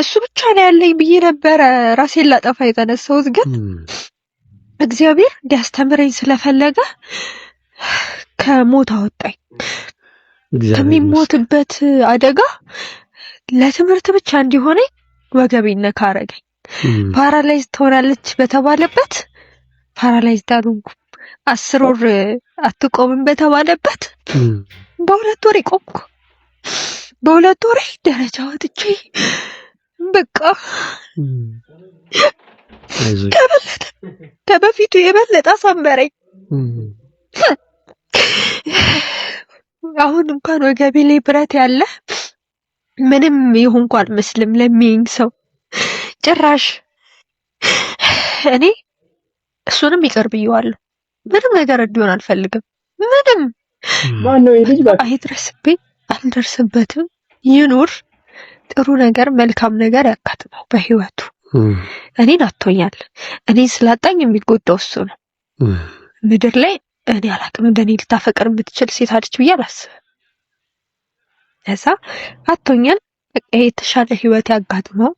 እሱ ብቻ ነው ያለኝ ብዬ ነበረ ራሴን ላጠፋ የተነሳሁት። ግን እግዚአብሔር እንዲያስተምረኝ ስለፈለገ ከሞት አወጣኝ። ከሚሞትበት አደጋ ለትምህርት ብቻ እንዲሆነኝ ወገቤን ነካ አረገኝ። Paralyze ትሆናለች በተባለበት paralyze አልሆንኩም። 10 ወር አትቆምም በተባለበት በ2 ወር ቆምኩ። በ2 ወሬ ደረጃ ወጥቼ በቃ ከበለጠ ከበፊቱ የበለጠ አሳመረኝ። አሁን እንኳን ወገቤ ላይ ብረት ያለ ምንም የሆንኩ አልመስልም ለሚይኝ ሰው ጭራሽ። እኔ እሱንም ይቅር ብየዋለሁ። ምንም ነገር እንዲሆን አልፈልግም። ምንም ማነው ይህ ልጅ? አይድረስብኝ፣ አልደርስበትም። ይኑር፣ ጥሩ ነገር መልካም ነገር ያጋጥመው በህይወቱ። እኔን አጥቶኛል። እኔን ስላጣኝ የሚጎዳው እሱ ነው። ምድር ላይ እኔ አላቅም እንደኔ ልታፈቅር የምትችል ሴት አለች ብዬ አላስብም። ለዛ አጥቶኛል። በቃ የተሻለ ህይወት ያጋጥመው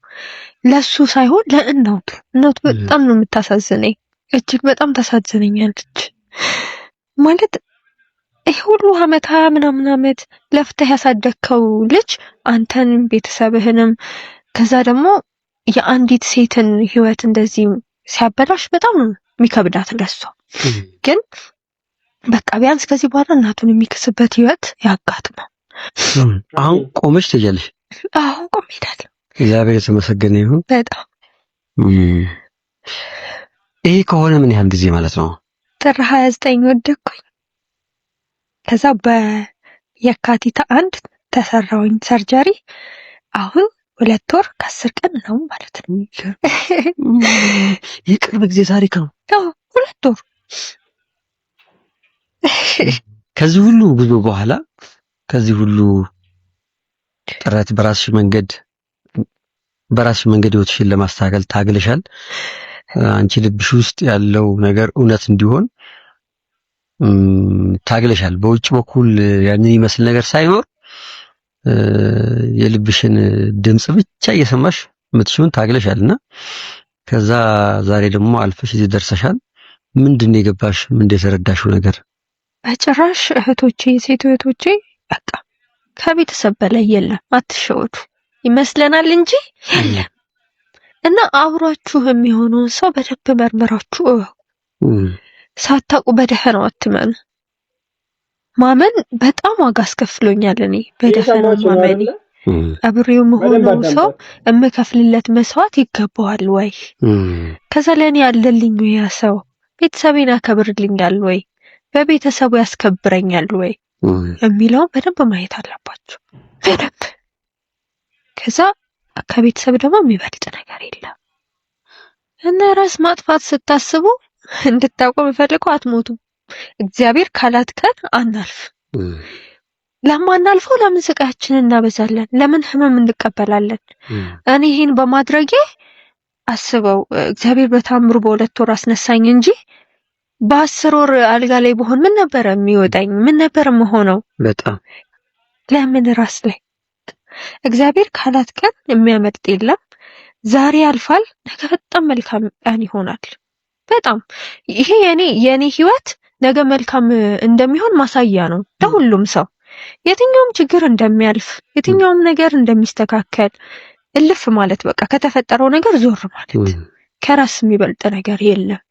ለሱ ሳይሆን ለእናቱ። እናቱ በጣም ነው የምታሳዝነኝ፣ እጅግ በጣም ታሳዝነኛለች። ማለት ይህ ሁሉ አመት 20 ምናምን አመት ለፍተህ ያሳደግከው ልጅ አንተን ቤተሰብህንም ከዛ ደግሞ የአንዲት ሴትን ህይወት እንደዚህ ሲያበላሽ በጣም ነው የሚከብዳት ለሷ። ግን በቃ ቢያንስ ከዚህ በኋላ እናቱን የሚክስበት ህይወት ያጋጥመው። አሁን ቆመሽ ትሄጃለሽ? አሁን ቆሜ እሄዳለሁ። እግዚአብሔር የተመሰገነ ይሁን። በጣም። ይሄ ከሆነ ምን ያህል ጊዜ ማለት ነው? ጥር 29 ወደኩኝ። ከዛ በየካቲት 1 ተሰራውኝ surgery። አሁን 2 ወር ከ10 ቀን ነው ማለት ነው። የቅርብ ጊዜ ታሪክ ነው። አዎ፣ 2 ወር። ከዚህ ሁሉ ጉዞ በኋላ፣ ከዚህ ሁሉ ጥረት በራስሽ መንገድ ህይወትሽን ለማስተካከል ታግለሻል። አንቺ ልብሽ ውስጥ ያለው ነገር እውነት እንዲሆን ታግለሻል። በውጭ በኩል ያንን ይመስል ነገር ሳይኖር የልብሽን ድምጽ ብቻ እየሰማሽ የምትሽውን ታግለሻል እና ከዛ ዛሬ ደግሞ አልፈሽ እዚህ ደርሰሻል። ምንድን ነው የገባሽ? ምንድን የተረዳሽው ነገር? በጭራሽ እህቶቼ፣ ሴት እህቶቼ በቃ ከቤተሰብ በላይ የለም። አትሸወዱ። ይመስለናል እንጂ የለም። እና አብሯችሁ የሚሆነውን ሰው በደንብ መርምራችሁ እወቁ። ሳታውቁ በደፈናው አትመኑ። ማመን በጣም ዋጋ አስከፍሎኛል። እኔ በደፈናው እየሰማችሁ ነው ማመኔ አይደለ? አብሬው በደንብ መሆነው ሰው አዳምጧት። የምከፍልለት መስዋዕት ይገባዋል ወይ? ከዛ ለእኔ ያለልኝ ወይ ያ ሰው ቤተሰቤን ያከብርልኛል ወይ? በቤተሰቡ ያስከብረኛል ወይ? የሚለውን በደንብ ማየት አለባቸው። በደንብ። ከዛ ከቤተሰብ ደግሞ የሚበልጥ ነገር የለም። እና ራስ ማጥፋት ስታስቡ እንድታውቁ የምፈልገው አትሞቱም። እግዚአብሔር ካላት ቀን አናልፍ። ለማናልፈው ለምን ስቃያችንን እናበዛለን? ለምን ህመም እንቀበላለን? እኔ ይሄን በማድረጌ አስበው እግዚአብሔር በታምሩ በ2 ወር አስነሳኝ እንጂ በ10 ወር አልጋ ላይ ብሆን ምን ነበረ የሚወጣኝ? ምን ነበር የምሆነው? በጣም። ለምን ራስ ላይ እግዚአብሔር ካላት ቀን የሚያመልጥ የለም። ዛሬ ያልፋል፣ ነገ በጣም መልካም ቀን ይሆናል። በጣም ይሄ የኔ ህይወት ነገ መልካም እንደሚሆን ማሳያ ነው ለሁሉም ሰው። የትኛውም ችግር እንደሚያልፍ፣ የትኛውም ነገር እንደሚስተካከል እልፍ ማለት በቃ ከተፈጠረው ነገር ዞር ማለት፣ ከራስ የሚበልጥ ነገር የለም።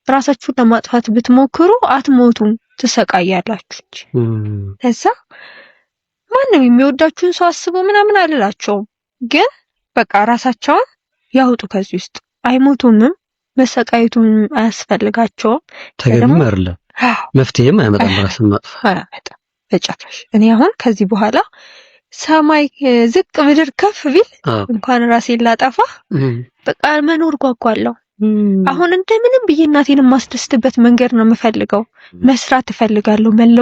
ራሳችሁን ለማጥፋት ብትሞክሩ አትሞቱም፣ ትሰቃያላችሁ እንጂ። ከዛ ማንም የሚወዳችሁን ሰው አስቡ ምናምን አልላቸውም፣ ግን በቃ ራሳቸውን ያውጡ ከዚህ ውስጥ። አይሞቱምም፣ መሰቃየቱም አያስፈልጋቸውም። ተገቢም ደግሞ አይደለም፣ አዎ፣ መፍትሄም አያመጣም ራስን ማጥፋት። አያመጣም በጭራሽ። እኔ አሁን ከዚህ በኋላ ሰማይ ዝቅ ምድር ከፍ ቢል እንኳን ራሴን ላጠፋ በቃ መኖር ጓጓለሁ። አሁን እንደምንም ብዬ እናቴን የማስደስትበት መንገድ ነው የምፈልገው። መስራት እፈልጋለሁ። መለወጥ